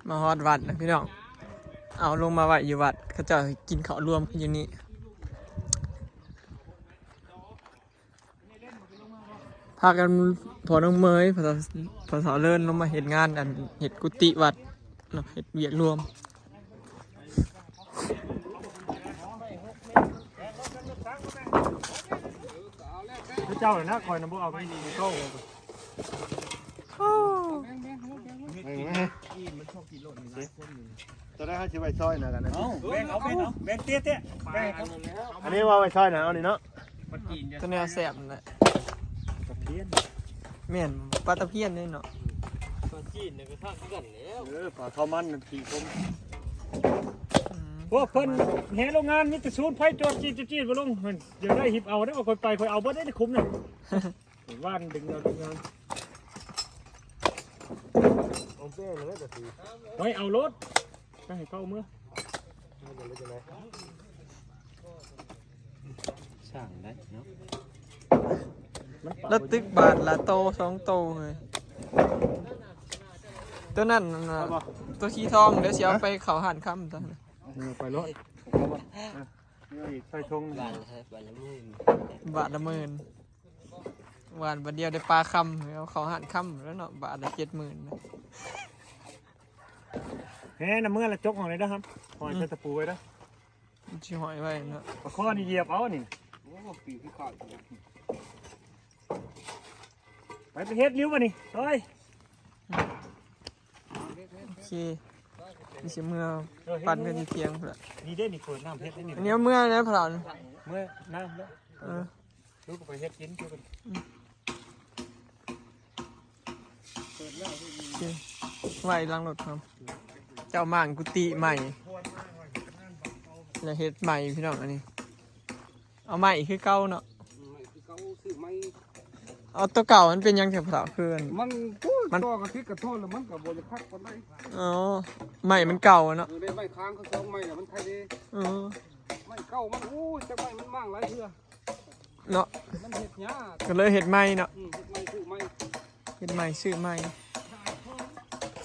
ມາຮອດວັດແລ້ວພີ່ນ້ອງ ເອົາລົງມາໄວ້ຢູ່ວັດ ເຂົາເຈົ້າກິນເຂົ້າລວມກັນຢູ່ນີ້ ພາກັນ ພໍ່ນ້ອງເມຍ ພໍ່ ພໍ່ສາວເລີນລົງມາເຮັດງານ ອັນ ເຮັດກຸຕິວັດເນາະ ເຮັດວຽກລວມ. ເຈົ້ານະ ຂ້ອຍນະບໍ່ເອົາໄປເຂົ້າ ຕອນນັ້ນເຮົາຊິໄວ້ຊອຍນະກັນນະ ເອົາ ແບ່ງເອົາ ແບ່ງເອົາ ແບ່ງເຕະໆ ແບ່ງເອົາ ອັນນີ້ວ່າໄວ້ຊອຍນະ ເອົານີ້ເນາະ ຕົວແນວແຊບນັ້ນແຫຼະ ປາຕະພຽນ ແມ່ນ ປາຕະພຽນເດ້ເນາະ ປາຈີນນະກໍທາກຄືກັນແລ້ວ ເອີ ປາເຂົ້າມັນນະ ທີ່ຄົມ ອືມ ພວກເພິ່ນແຫ່ໂຮງງານມີແຕ່ສູນໄຟຈວດຈີດໆ ບໍ່ລົງ ຢາກໄດ້ຮີບເອົາເດ້ ວ່າຂ້ອຍໄປຂ້ອຍເອົາເບິດເດ້ໃນຄຸ້ມນະ ຫວ່ານດຶງເອົາດຶງເອົາ ເອົາແປ້ງແລ້ວກໍຊິ ໄວ້ເອົາໂລດ ໄປໃຫ້ເຂົາເມືອ ເອົາແລ້ວຈັ່ງໃດ ສ້າງໄດ້ເນາະ ມັນປະ ລະຕຶກບາດລະໂຕສອງໂຕເລີຍ ໂຕນັ້ນນະ ເອົາບໍ່ ໂຕສີທອງ ດຽວຊິເອົາໄປເຂົ້າຮ້ານຄຳຕົວນັ້ນ ເອີ ໄປໂລດ ເອົາບໍ່ ເອີ ເອົາອີກໃສ່ຖົງໜຶ່ງ ບາດລະ ບາດລະໝື່ນ ບາດລະໝື່ນ ຫວ່ານບາດດຽວໄດ້ປາຄຳ ເອົາເຂົ້າຮ້ານຄຳແລ້ວເນາະ ບາດລະເຈັດໝື່ນ ແຮນຳເມືອລະຈົກຫ້ອງນີ້ເດີ ຫອຍໃສ່ຕະປູໄວ້ເດີ ມັນຊິຫ້ອຍໄວ້ເນາະ ປາຄໍນີ້ຢຽບເອົານີ້ ໂອ້ ປີກຄືຂາດ ໄປ ໄປເຮັດລິ້ວບາດນີ້ ເອີຍ ໂອເຄ ນີ້ຊິເມືອ ເອີ ປັ່ນກັນຢູ່ທຽງພຸ້ນລະ ນີ້ເດ້ ນີ້ເປີດນ້ຳເຮັດນີ້ ອັນນີ້ເອົາເມືອແລ້ວພະລາວ ເມືອນ້ຳເດີ ເອີ ລູກໄປເຮັດກິນຄືກັນ ອືມ ໂອເຄ ໄວ້ຫຼັງລົດເຮົາ ເຈົ້າມ້າງກຸຕິໃໝ່ ແລ້ວເຮັດໃໝ່ພີ່ນ້ອງ ອັນນີ້ ເອົາໃໝ່ຄືເກົ່າເນາະ ໃໝ່ຄືເກົ່າ ຊື້ໃໝ່ ເອົາຕົວເກົ່າມັນເປັນຫຍັງແທ້ພະລາວ ຄືມັນ ມັນ ໂອ້ຍ ມັນ ຕໍ່ກະທິດກະທອນແລ້ວມັນກະບໍ່ຢາກຄັກປານໃດ ອໍ ໃໝ່ມັນເກົ່າເນາະ ເອີ ໄດ້ໄມ້ຄ້າງເຂົາສອງໄມ້ແລ້ວມັນໄຄເດ້ ເອີ ໄມ້ເກົ່າມັນ ໂອ້ຍ ຈັກໄມ້ມັນມ້າງຫຼາຍເທື່ອ ເນາະ ມັນເຮັດຍາກ ກໍເລີຍເຮັດໃໝ່ເນາະ ອືມ ເຮັດໃໝ່ຊື້ໃໝ່ ເຮັດໃໝ່ຊື້ໃໝ່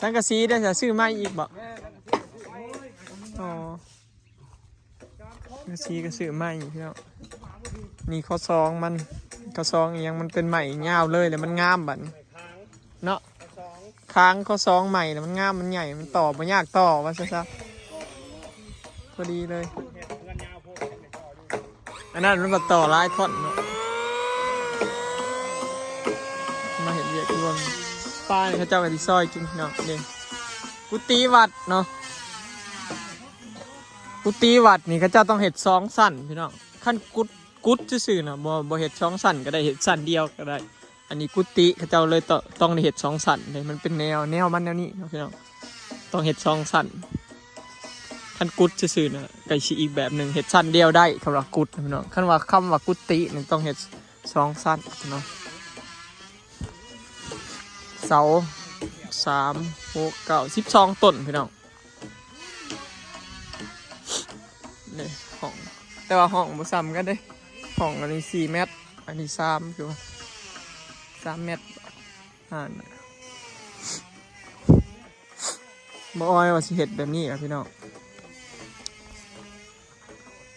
ສັງກະສີໄດ້ສະ ຊື້ໃໝ່ອີກບໍ່? ແມ່ນ ສັງກະສີກໍຊື້ໃໝ່ ອໍ ສັງກະສີກໍຊື້ໃໝ່ພີ່ນ້ອງ ນີ້ຂໍ້ສອງມັນ ຂໍ້ສອງອີ່ຫຍັງ ມັນເປັນໄມ້ຍາວເລີຍ ແລ້ວມັນງາມບັດນີ້ເນາະ ຄ້າງຂໍ້ສອງໃໝ່ ແລ້ວມັນງາມ ມັນໃຫຍ່ ມັນຕໍ່ບໍ່ຍາກຕໍ່ວ່າຊະ ພໍດີເລີຍ. ອັນນັ້ນມັນກໍຕໍ່ຫຼາຍທ່ອນເນາະ ມາເຮັດວຽກລວມ ປານີ້ເຂົາເຈົ້າກໍຊິຊອຍກິນເນາະ ນີ້ ກຸຕິວັດເນາະ ກຸຕິວັດນີ້ເຂົາເຈົ້າຕ້ອງເຮັດສອງຊັ້ນພີ່ນ້ອງ ຄັນກຸດ ກຸດຊື່ໆນະ ບໍ່ ບໍ່ເຮັດສອງຊັ້ນກໍໄດ້ ເຮັດຊັ້ນດຽວກໍໄດ້ ອັນນີ້ກຸຕິ ເຂົາເຈົ້າເລີຍຕ້ອງ ຕ້ອງໄດ້ເຮັດສອງຊັ້ນເດ້ ມັນເປັນແນວ ແນວມັນແນວນີ້ເນາະພີ່ນ້ອງ ຕ້ອງເຮັດສອງຊັ້ນ ຄັນກຸດຊື່ໆນະ ກໍຊິອີກແບບໜຶ່ງ ເຮັດຊັ້ນດຽວໄດ້ ຄຳວ່າກຸດນະພີ່ນ້ອງ ຄັນວ່າ ຄຳວ່າກຸຕິນີ້ຕ້ອງເຮັດສອງຊັ້ນເນາະ ເສົາ ສາມ ຫົກ ເກົ້າ ສິບສອງຕົ້ນພີ່ນ້ອງ. ນີ້ຫ້ອງ ແຕ່ວ່າຫ້ອງບໍ່ສ່ຳກັນເດ້ ຫ້ອງອັນນີ້ສີ່ແມັດ ອັນນີ້ສາມ ຄືວ່າສາມແມັດ ຫັ້ນ ບໍ່ອ້ອຍວ່າຊິເຮັດແບບນີ້ລະພີ່ນ້ອງ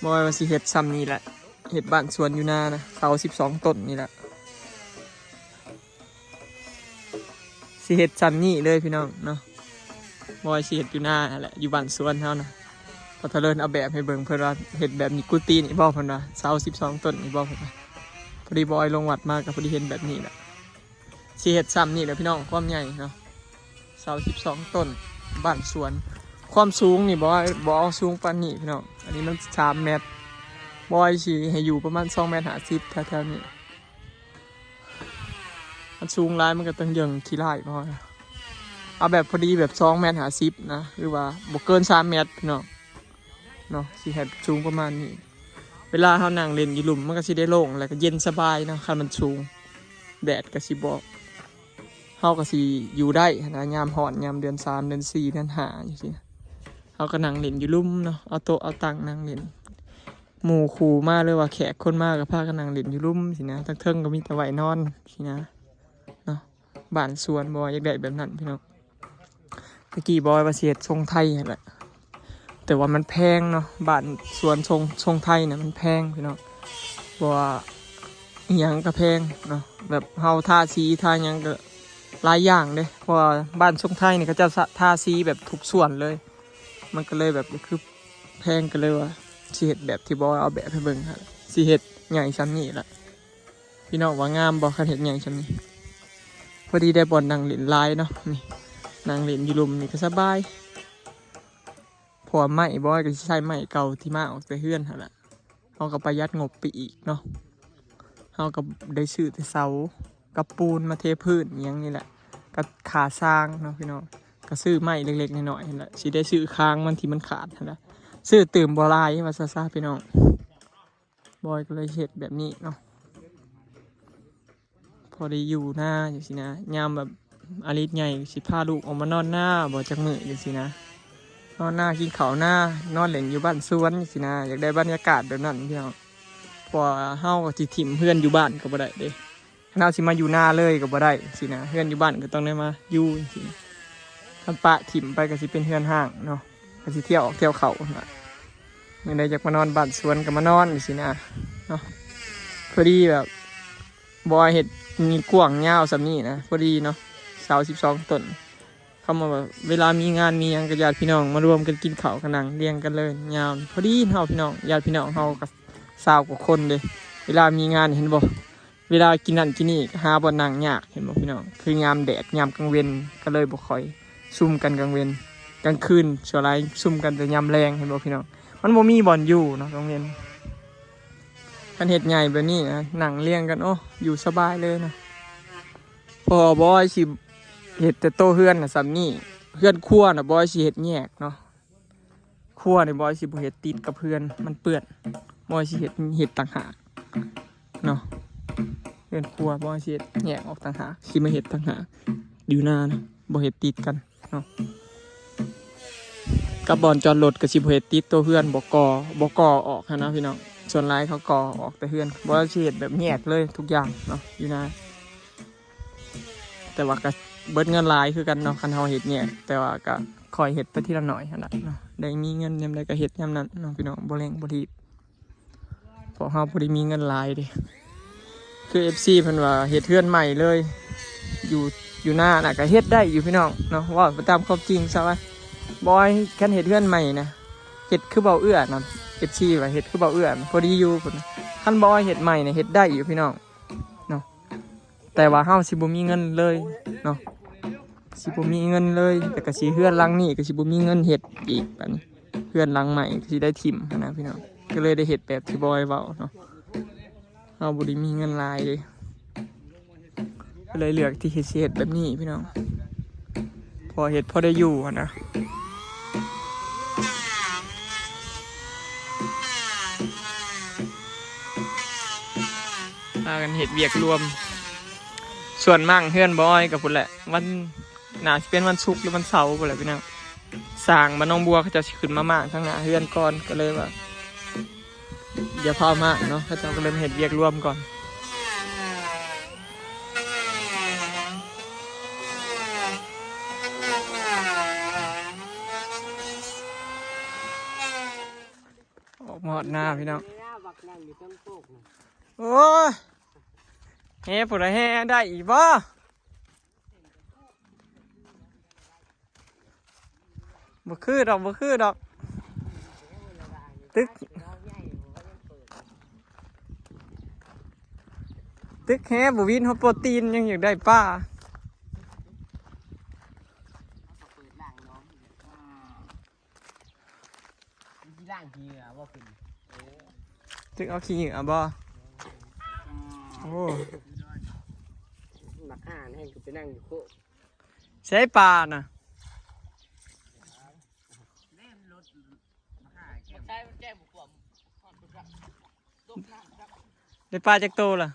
ບໍ່ອ້ອຍວ່າຊິເຮັດສ່ຳນີ້ແຫຼະ ເຮັດບ້ານສວນຢູ່ນານະ ເສົາສິບສອງຕົ້ນນີ້ແຫຼະ. ຊິເຮັດສ່ຳນີ້ເລີຍພີ່ນ້ອງເນາະ ບໍ່ອ້ອຍຊິເຮັດຢູ່ນາຫັ້ນແຫຼະ ຢູ່ບ້ານສວນເຮົານະ ພໍເຖົ້າເລີນເອົາແບບໃຫ້ເບິ່ງ ເພິ່ນວ່າເຮັດແບບນີ້ ກຸຕິນີ້ບໍ່ ເພິ່ນວ່າເສົາສິບສອງຕົ້ນນີ້ບໍ່ ເພິ່ນວ່າ ພໍດີບໍ່ອ້ອຍລົງວັດມາກໍພໍດີເຫັນແບບນີ້ແຫຼະ ຊິເຮັດສ່ຳນີ້ແຫຼະພີ່ນ້ອງ ຄວາມໃຫຍ່ເນາະ ເສົາສິບສອງຕົ້ນ ບ້ານສວນ ຄວາມສູງນີ້ບໍ່ ບໍ່ເອົາສູງປານນີ້ພີ່ນ້ອງ ອັນນີ້ມັນສາມແມັດ ບໍ່ອ້ອຍຊິໃຫ້ຢູ່ປະມານສອງແມັດຫ້າສິບ ແຖວໆນີ້. ມັນສູງຫຼາຍມັນກໍຕ້ອງເຢິງຂີ້ລ້າຍພໍ ເອົາແບບພໍດີແບບສອງແມັດຫ້າສິບນະ ຫຼືວ່າບໍ່ເກີນສາມແມັດພີ່ນ້ອງເນາະ ຊິໃຫ້ສູງປະມານນີ້ ເວລາເຮົານັ່ງຫຼິ້ນຢູ່ລຸ່ມມັນກໍຊິໄດ້ໂລ່ງ ແລ້ວກໍເຢັນສະບາຍເນາະ ຄັນມັນສູງ ແດດກໍຊິບໍ່ ເຮົາກໍຊິຢູ່ໄດ້ຫັ້ນນະ ຍາມຮ້ອນ ຍາມເດືອນສາມ ເດືອນສີ່ ເດືອນຫ້າ ຈັ່ງຊີ້ນະ ເຮົາກໍນັ່ງຫຼິ້ນຢູ່ລຸ່ມເນາະ ເອົາໂຕະເອົາຕັ່ງນັ່ງຫຼິ້ນ ໝູ່ຄູ່ມາ ຫຼືວ່າແຂກຄົນມາກໍພາກັນນັ່ງຫຼິ້ນຢູ່ລຸ່ມຊີ້ນະ ທາງເທິງກໍມີແຕ່ໄວ້ນອນຊີ້ນະເນາະ ບ້ານສວນບໍ່ ຢາກໄດ້ແບບນັ້ນພີ່ນ້ອງ ຕະກີ້ບອຍວ່າຊິເຮັດຊົງໄທຫັ້ນແຫຼະ ແຕ່ວ່າມັນແພງເນາະ ບ້ານສວນຊົງ ຊົງໄທນະມັນແພງພີ່ນ້ອງ ເພາະວ່າອີ່ຫຍັງກໍແພງເນາະ ແບບເຮົາທາສີທາຫຍັງກໍຫຼາຍຢ່າງເດ້ ເພາະວ່າບ້ານຊົງໄທນີ້ເຂົາເຈົ້າທາສີແບບທຸກສ່ວນເລີຍ ມັນກໍເລີຍແບບຄືແພງ ກໍເລີຍວ່າຊິເຮັດແບບທີ່ບອຍເອົາແບບໃຫ້ເບິ່ງ ຊິເຮັດໃຫຍ່ຊ່ຳນີ້ລະ. ພີ່ນ້ອງວ່າງາມບໍ່ ຄັນເຮັດໃຫຍ່ຊ່ຳນີ້? ພໍດີໄດ້ບ່ອນນັ່ງຫຼິ້ນຫຼາຍເນາະ ນີ້ ນັ່ງຫຼິ້ນຢູ່ລຸ່ມນີ້ກໍສະບາຍ ເພາະວ່າໄມ້ບອຍກໍຊິໃຊ້ໄມ້ເກົ່າທີ່ມາອອກແຕ່ເຮືອນຫັ້ນລະ ເຮົາກໍປະຢັດງົບໄປອີກເນາະ ເຮົາກໍໄດ້ຊື້ແຕ່ເສົາກັບປູນມາເທພື້ນອີ່ຫຍັງນີ້ແຫຼະ ກັບຄ່າຊ່າງເນາະພີ່ນ້ອງ ກໍຊື້ໄມ້ເລັກໆນ້ອຍໆຫັ້ນລະ ຊິໄດ້ຊື້ຄາງມັນທີ່ມັນຂາດຫັ້ນລະ ຊື້ຕື່ມບໍ່ຫຼາຍວ່າຊະໆ ພີ່ນ້ອງ. ບອຍກໍເລີຍເຮັດແບບນີ້ເນາະ ພໍໄດ້ຢູ່ນາຈັ່ງຊີ້ນະ ຍາມແບບອາລິດໃຫຍ່ຊິພາລູກອອກມານອນນາບໍ່ຈັກມື້ຈັ່ງຊີ້ນະ ນອນນາກິນເຂົ້ານາ ນອນຫຼິ້ນຢູ່ບ້ານສວນຈັ່ງຊີ້ນະ ຢາກໄດ້ບັນຍາກາດແບບນັ້ນພີ່ນ້ອງ ເພາະວ່າເຮົາກໍຊິຖິ້ມເຮືອນຢູ່ບ້ານກໍບໍ່ໄດ້ເດ້ ຄັນເຮົາຊິມາຢູ່ນາເລີຍກໍບໍ່ໄດ້ຊີ້ນະ ເຮືອນຢູ່ບ້ານກໍຕ້ອງໄດ້ມາຢູ່ຈັ່ງຊີ້ນະ ຄັນປະຖິ້ມໄປກໍຊິເປັນເຮືອນຮ້າງເນາະ ກໍຊິທ່ຽວອອກທ່ຽວເຂົ້າຫັ້ນລະ ມື້ໃດຢາກມານອນບ້ານສວນກໍມານອນຊີ້ນະເນາະ ພໍດີແບບ ບໍ່ເຮັດມີກວ້າງຍາວສ່ຳນີ້ນະ ພໍດີເນາະ ເສົາສິບສອງຕົ້ນ ຄຳວ່າແບບເວລາມີງານມີຫຍັງກໍຍາດພີ່ນ້ອງມາລວມກັນກິນເຂົ້າ ກໍນັ່ງລຽງກັນເລີຍຍາວ ພໍດີເຮົາພີ່ນ້ອງ ຍາດພີ່ນ້ອງເຮົາກໍຊາວກວ່າຄົນເດ້ ເວລາມີງານເຫັນບໍ່ ເວລາກິນນັ້ນກິນນີ້ຫາບ່ອນນັ່ງຍາກ ເຫັນບໍ່ພີ່ນ້ອງ ຄືຍາມແດດຍາມກາງເວັນກໍເລີຍບໍ່ຄ່ອຍຊຸມກັນກາງເວັນ ກາງຄືນສ່ວນຫຼາຍຊຸມກັນແຕ່ຍາມແລງ ເຫັນບໍ່ພີ່ນ້ອງ ມັນບໍ່ມີບ່ອນຢູ່ເນາະກາງເວັນ. ຄັນເຮັດໃຫຍ່ແບບນີ້ນະ ນັ່ງລຽງກັນ ໂອ້ ຢູ່ສະບາຍເລີຍນະ ເພາະວ່າບອຍຊິເຮັດແຕ່ໂຕເຮືອນນະສ່ຳນີ້ ເຮືອນຄົວນະບອຍຊິເຮັດແຍກເນາະ ຄົວນີ້ບອຍຊິບໍ່ເຮັດຕິດກັບເຮືອນ ມັນເປື້ອນ ບອຍຊິເຮັດ ເຮັດຕ່າງຫາກເນາະ ເຮືອນຄົວບອຍຊິເຮັດແຍກອອກຕ່າງຫາກ ຊິມາເຮັດຕ່າງຫາກ ຢູ່ນານະ ບໍ່ເຮັດຕິດກັນ ເນາະ ກັບບ່ອນຈອດລົດກໍຊິບໍ່ເຮັດຕິດໂຕເຮືອນ ບໍ່ກໍ່ ບໍ່ກໍ່ອອກຫັ້ນນະພີ່ນ້ອງ ສ່ວນຫຼາຍເຂົາກໍ່ອອກແຕ່ເຮືອນ ບໍ່ວ່າຊິເຮັດແບບແຍກເລີຍທຸກຢ່າງເນາະ ຢູ່ນາ ແຕ່ວ່າກໍເບິດເງິນຫຼາຍຄືກັນເນາະ ຄັນເຮົາເຮັດແຍກ ແຕ່ວ່າກໍຄ່ອຍເຮັດໄປທີລະໜ້ອຍຫັ້ນລະເນາະ ໄດ້ມີເງິນຍາມໃດກໍເຮັດຍາມນັ້ນເນາະພີ່ນ້ອງ ບໍ່ເລັ່ງບໍ່ລີບ ເພາະເຮົາບໍ່ໄດ້ມີເງິນຫຼາຍເດ້ ຄືເອັຟຊີເພິ່ນວ່າເຮັດເຮືອນໃໝ່ເລີຍ ຢູ່ ຢູ່ນານະ ກໍເຮັດໄດ້ຢູ່ພີ່ນ້ອງເນາະ ເວົ້າໄປຕາມຄວາມຈິງຊະວ່າ ບອຍ ຄັນເຮັດເຮືອນໃໝ່ນະ ເຮັດຄືເບົາເອື້ອນະ ເອັຟຊີວ່າເຮັດຄືເບົາເອື້ອນະ ພໍດີຢູ່ພຸ້ນນະ ຄັນບອຍເຮັດໃໝ່ນະ ເຮັດໄດ້ຢູ່ພີ່ນ້ອງເນາະ ແຕ່ວ່າເຮົາຊິບໍ່ມີເງິນເລີຍເນາະ ຊິບໍ່ມີເງິນເລີຍ ແລ້ວກໍຊິເຮືອນຫຼັງນີ້ກໍຊິບໍ່ມີເງິນເຮັດອີກ ບາດນີ້ເຮືອນຫຼັງໃໝ່ກໍຊິໄດ້ຖິ້ມຫັ້ນນະພີ່ນ້ອງ ກໍເລີຍໄດ້ເຮັດແບບທີ່ບອຍເວົ້າເນາະ ເຮົາບໍ່ໄດ້ມີເງິນຫຼາຍເດ້ ກໍເລີຍເລືອກທີ່ເຮັດ ຊິເຮັດແບບນີ້ພີ່ນ້ອງ ພໍເຮັດພໍໄດ້ຢູ່ຫັ້ນນະ ພາກັນເຮັດວຽກລວມ ສ່ວນມາກເຮືອນບອຍກໍພຸ້ນແຫຼະ ວັນ ໜ້າຊິເປັນວັນສຸກ ຫຼື ວັນເສົາພຸ້ນແຫຼະພີ່ນ້ອງ ຊ່າງບ້ານໜອງບົວເຂົາເຈົ້າຊິຂຶ້ນມາມ້າງທາງໜ້າເຮືອນກ່ອນ ກໍເລີຍວ່າ ຢ່າພາມາເນາະ ເຂົາເຈົ້າກໍເລີ່ມເຮັດວຽກລວມກ່ອນ ອອກມາຮອດນາພີ່ນ້ອງ ໂອ້ຍ ແຮ່ຜູ້ໃດແຮ່ໄດ້ອີກບໍ່? ບໍ່ຄືດອກ ບໍ່ຄືດອກ ຕຶກ ຕຶກແຮ່ບໍ່ວິນ ເຮົາໂປຣຕີນ ຍັງຢາກໄດ້ປາ ຊິລ້າງຂີ້ເຫຍື້ອບໍ່ຂຶ້ນ ເອີ ຈຶ່ງເອົາຂີ້ເຫຍື້ອບໍ່? ໂອ້ ບັກຫ່ານແຮ່ງຄືໄປນັ່ງຢູ່ໂຄກ ໃສປານະ? ໄດ້ປາຈັກໂຕລະ?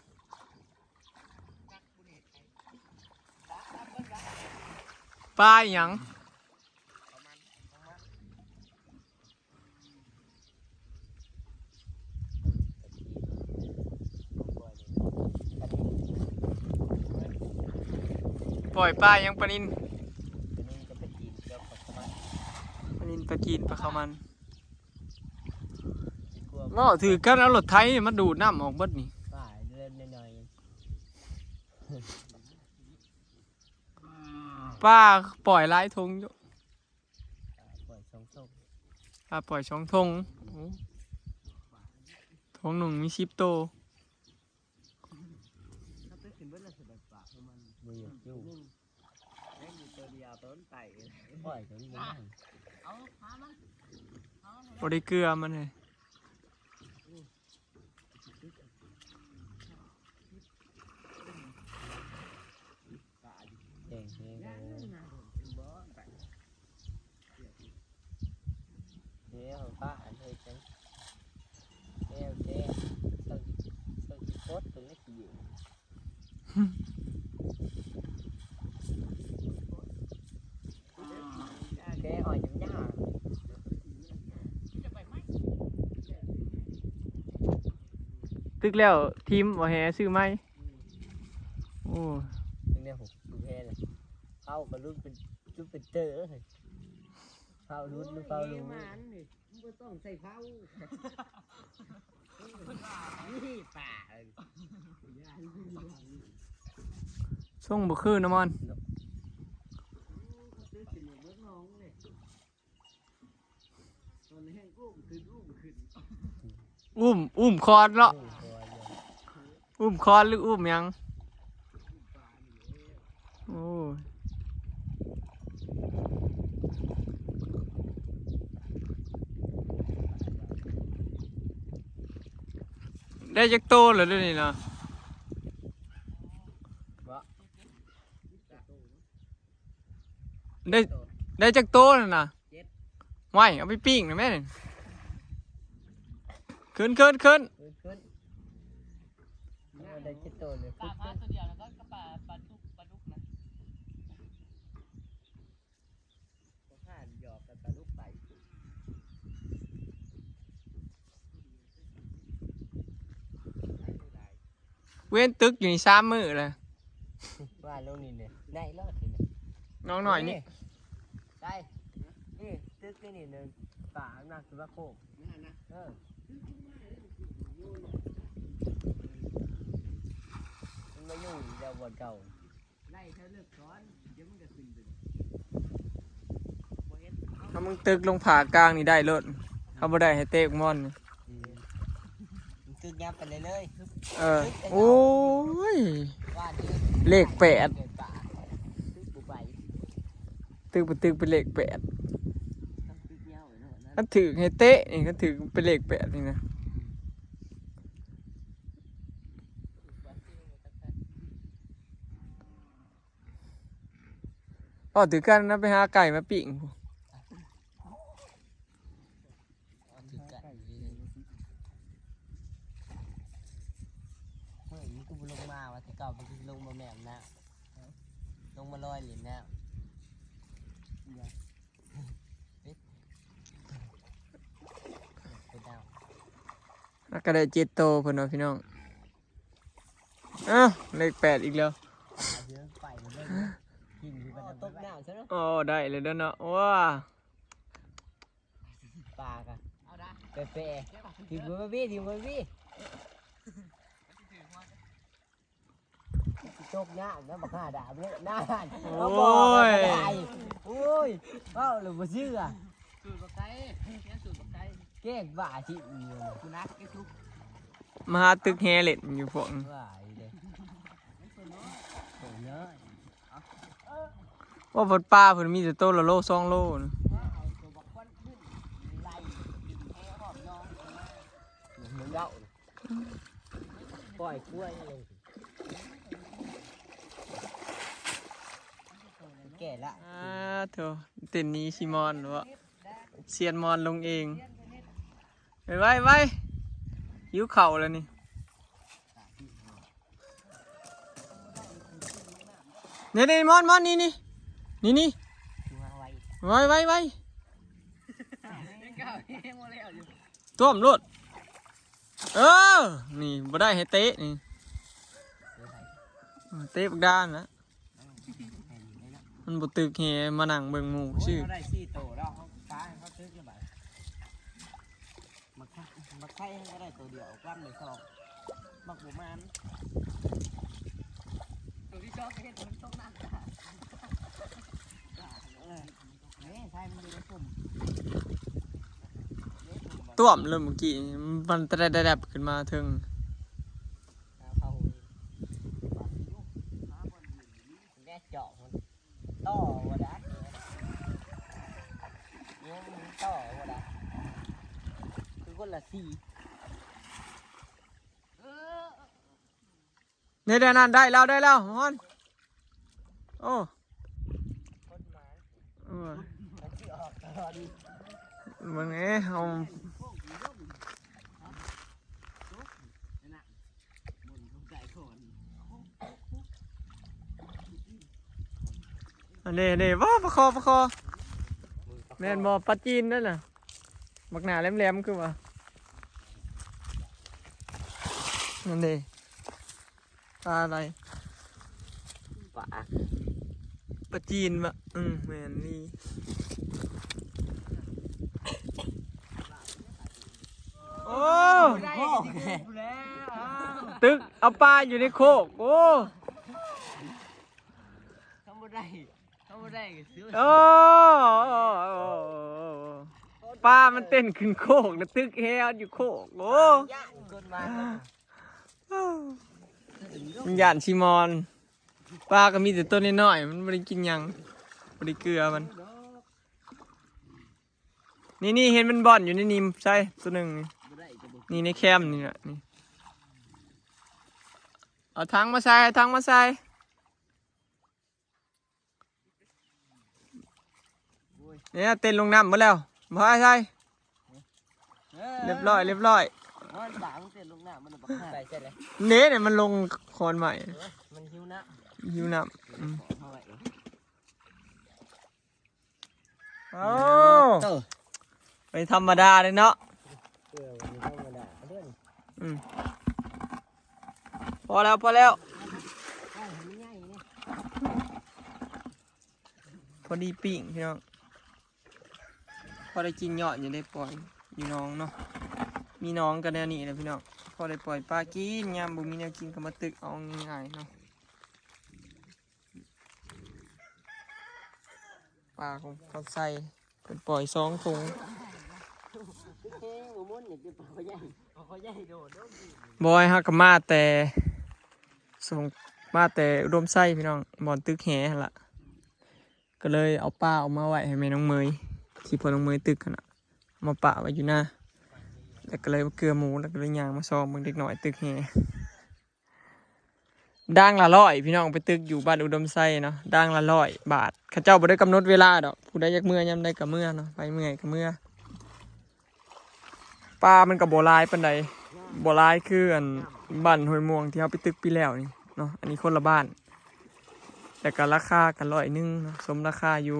ປາອີ່ຫຍັງ? ປ່ອຍປາຫຍັງ ປານິນ? ປານິນກັບປາຈີນກັບປາ ປາຈີນ ປາຂາວມັນ ເວົ້າຖືກກັນ ເອົາລົດໄຖມາດູດນ້ຳອອກເບິດນີ້ ປາເລັກນ້ອຍ ປາປ່ອຍຫຼາຍຖົງຢູ່ ປາປ່ອຍສອງຖົງ ປາປ່ອຍສອງຖົງ ໂອ້ ຖົງໜຶ່ງມີສິບໂຕ ເຂົາໄປກິນເບິດແລ້ວ ສະບັດປາກຂອງມັນ ບໍ່ຢາກຢູ່ ຍັງຢູ່ໂຕດຽວ ໂຕໄຕ ປ່ອຍໂຕນີ້ບໍ່ໄດ້ ເອົາພາມັນ ເອົາ ບໍ່ໄດ້ເກືອມັນເລີຍ. ແດງແຮງ ເດ້ ຟ້າອັນເຮັດຫຍັງ ແກ້ວແກ້ວ ເຈົ້າຊິ ເຈົ້າຊິກົດຕົວນີ້ຊິຢູ່ ແກ້ວຫອຍຍາວໆ ຕຶກແລ້ວ ທີມບໍ່ແຮ່ຊື້ໃໝ່ ໂອ້ ຈັ່ງໃດ ຫົກ ແພ້ແລ້ວ ເຂົາກໍລຸ້ນເປັນ ລຸ້ນເປັນເຕີ ເຂົາລຸ້ນ ເຂົາລຸ້ນ ມັນບໍ່ຕ້ອງໃສ່ເຜົາ ນີ້ປ່າ ຊົງບໍ່ຄືນະມອນ ອຸ້ມ ອຸ້ມຄອນເນາະ ອຸ້ມຄອນ ອຸ້ມຄອນ ຫຼື ອຸ້ມຫຍັງ ໂອ້ຍ ໄດ້ຈັກໂຕແລ້ວເດນີ້ນະ ບໍ່ ໄດ້ ໄດ້ຈັກໂຕແລ້ວນະ ເຈັດ ຫວ້າຍ ເອົາໄປປີ້ງນະແມ່ ຂຶ້ນ ຂຶ້ນ ຂຶ້ນ ຂຶ້ນ ຂຶ້ນ ໄດ້ເຈັດໂຕເລີຍ ປາມາຕົວດຽວ ແລ້ວກໍປາ ປາດຸກ ປາດຸກນະ ບໍ່ຜ່ານ ຫຍອກກັນປາດຸກໄປ ເວັນຕຶກຢູ່ນີ້ສາມມື້ແລ້ວ ວ່າລົງນີ້ເດ້ ໄດ້ລອດນີ້ ນ້ອງນ້ອຍນີ້ ໄດ້ ນີ້ຕຶກນີ້ ນີ້ໜຶ່ງ ປາອາບນ້ຳຂຶ້ນມາໂຄກ ເອີ ມັນມາຢູ່ແຖວບ່ອນເກົ່າ ໄລ່ແຖວເລິກກ່ອນ ດຽວມັນກໍຂຶ້ນໄປ ຖ້າມຶງຕຶກລົງຜາກາງນີ້ໄດ້ໂລດ ຖ້າບໍ່ໄດ້ໃຫ້ເຕະໝອນ ອືມ ມັນຕຶກຍາມໄປເລື້ອຍໆ ເອີ ຕຶກໄປ ໂອ້ຍ ວ່ານີ້ ເລກແປດ ເກີດປ່າ ຕຶກບໍ່ໄປ ຕຶກບໍ່ຕຶກເປັນເລກແປດ ຄັນຖືກໃຫ້ເຕະນີ້ ຄັນຖືກເປັນເລກແປດນີ້ນະ ເວົ້າຖືກກັນນະ ໄປຫາໄກ່ມາປີ້ງ ເວົ້າຖືກກັນ ເຮີ້ຍ ມັນຄືບໍ່ລົງມາວະ ແຕ່ເກົ່າມັນຄືລົງມາແມ່ນນະ ລົງມາລອຍຫຼິ້ນນະ ແລ້ວກໍໄດ້ເຈັດໂຕເພິ່ນວ່າ ພີ່ນ້ອງ ອ້າວ ເລກແປດອີກແລ້ວ ໂອ້ ໄດ້ແລ້ວເດີເນາະ ວ້າ ປາກະ ເອົາດາ ແປະໆ ຖິ້ມໄປພີ່ ຖິ້ມໄປພີ່ ມັນຊິຖືກຫົວ ຊິຕົກນ້ຳນະ ບັກຫາດາບເລີຍ ນັ້ນ ໂອ້ຍ ເອົາບໍ່ໄດ້ ໂອ້ຍ ເວົ້າແລ້ວບໍ່ເຊື່ອ ສູດບັກໄກ່ ແມ່ນສູດບັກໄກ່ ແກ້ງບ້າຊິອີ່ຫຍັງ ກູນັກໄອ້ສຸກ ມາຫາຕຶກແຮ່ຫຼິ້ນຢູ່ພວກ ວ່າອີເດ້ ໂອ້ຍ ໂອ້ ເພິ່ນປ່າເພິ່ນມີແຕ່ໂຕລະໂລສອງໂລນະ ເອົາຕົວບັກຄວັນຂຶ້ນໄລ່ກິນແຮ່ຮອບໜອງ ເອົາ ປ່ອຍກ້ວຍລົງ ແກ່ລະ ອ່າ ໂທ້ ເຕັ້ນໜີຊີມອນເນາະ ຊຽນມອນລົງເອງ ໄວໆ ຫິວເຂົ້າແລ້ວນີ້ ນີ້ໆ ມອນໆ ນີ້ໆ ນີ້ໆ ໄວໆ ໄວໆ ຕ້ວມໂລດ ເອີ ນີ້ບໍ່ໄດ້ໃຫ້ເຕະນີ້ ເຕະບັກດານນະ ມັນບໍ່ຕຶກແຮ່ ມານັ່ງເບິ່ງໝູ່ຊື່ ໄດ້ສີ່ໂຕແລ້ວ ເຮົາປາໃຫ້ເຂົາ หมักไข่ หมักไข่ก็ได้ตัวเดียว กล้ามได้สอง หมักบ่มาน ตัวที่สองก็เฮ็ดมันตกน้ำตา เออ นี่ไข่มันอยู่ในกลุ่ม ต้วมเลยเมื่อกี้ มันแตรดๆขึ้นมาเทิง เอาเข้า แม่เจาะมัน ต่อบ่ได้ เนี่ยมันต่อบ่ได้ คือคนละสี ในด้านนั้นได้แล้ว ได้แล้ว ฮอน โอ้ คนหมาน เออ มันสิออกตลอด เบิ่งแหน่ เฮา อันนี้ อันนี้ ว้าว ปลาคอ ปลาคอ แม่นบ่ ปลาจีนนั่นน่ะ บักหน้าแหลมๆ คือว่า นั่นเด้ ปลาอะไร ปลา ปลาจีนวะ อืม แม่นนี่ โอ้ ได้กินแล้ว ตึกเอาปลาอยู่ในโคก โอ้ ทำบ่ได้ ทำบ่ได้ก็ซื้อ โอ้ ปลามันเต้นขึ้นโคกนะ ตึกแฮอยู่โคก โอ้ ย่านคนมา มันย่านชิมอน ปลาก็มีแต่ตัวน้อยๆ มันบ่ได้กินหยัง บ่ได้เกลือมัน นี่ๆ เห็นมันบ่อนอยู่ในนี่ ใส่ตัวหนึ่งนี่ นี่ในแคมนี่แหละ นี่ เอาถังมาใส่ เอาถังมาใส่ เนี่ย เต้นลงน้ำหมดแล้ว บ่ให้ใส่ เออ เรียบร้อย เรียบร้อย มันปลามันเต้นลงน้ำ มันบักหน้า ใส่ใส่เลย เนี่ย เนี่ย มันลงคอนใหม่ เออ มันหิวน้ำ หิวน้ำ อืม เอาไว้ โอ้ เออ ไม่ธรรมดาเลยเนาะ เออ มันธรรมดาเด้อ อืม พอแล้ว พอแล้ว เอาให้มันใหญ่นี่ พอดีปิ้งพี่น้อง พอได้กินยอดอยู่ ได้ปล่อยอยู่หนองเนาะ มีหนองก็แนวนี้แหละพี่น้อง พอได้ปล่อยปลากิน ยามบ่มีแนวกินก็มาตึกเอาง่ายๆเนาะ ปลาของเขาใส่ เพิ่นปล่อยสองถุง บอย เฮาก็มาแต่ ส่ง มาแต่อุดมไซพี่น้อง บ่อนตึกแหหั่นล่ะ ก็เลยเอาปลาออกมาไว้ให้แม่น้องเมย ที่พ่อน้องเมยตึกหั่นน่ะ เอามาปะไว้อยู่หน้า แล้วก็เลยมาเกลือหมู แล้วก็เลยย่างมาซองเบิ่งเด็กน้อยตึกแห ด่างละร้อย พี่น้อง ไปตึกอยู่บ้านอุดมไซเนาะ ด่างละร้อยบาท เขาเจ้าบ่ได้กำหนดเวลาดอก ผู้ใดอยากเมือยามใดก็เมือเนาะ ไปเมื่อยก็เมือ ปลามันก็บ่หลายปานใด บ่หลายคืออันบ้านห้วยม่วงที่เฮาไปตึกปีแล้วนี่เนาะ อันนี้คนละบ้าน แล้วก็ราคาก็ร้อยหนึ่งเนาะ สมราคาอยู่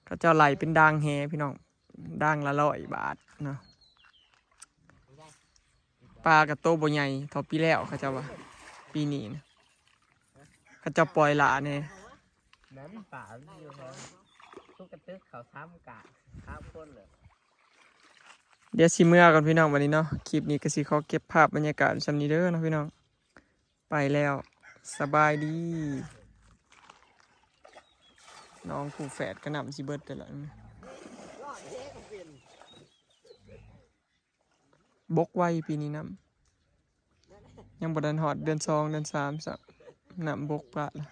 เขาเจ้าไล่เป็นด่างแหพี่น้อง ด่างละร้อยบาทเนาะ ปลาก็โตบ่ใหญ่เท่าปีแล้ว เขาเจ้าว่า ปีนี้นะ เขาเจ้าปล่อยหลาแหน่ นั้นปลามันอยู่เนาะ ทุกกระตึกเขาซ้ำกะ ซ้ำคนเลย เดี๋ยวสิเมือก่อนพี่น้อง บัดนี้เนาะ คลิปนี้ก็สิขอเก็บภาพบรรยากาศส่ำนี้เด้อเนาะพี่น้อง ไปแล้ว สบายดี น้องคู่แฝดก็น้ำสิเบิดแต่ละ บกไวปีนี้น้ำ ยังบ่ทันฮอดเดือนสอง เดือนสามซ้ำ น้ำบกปะละ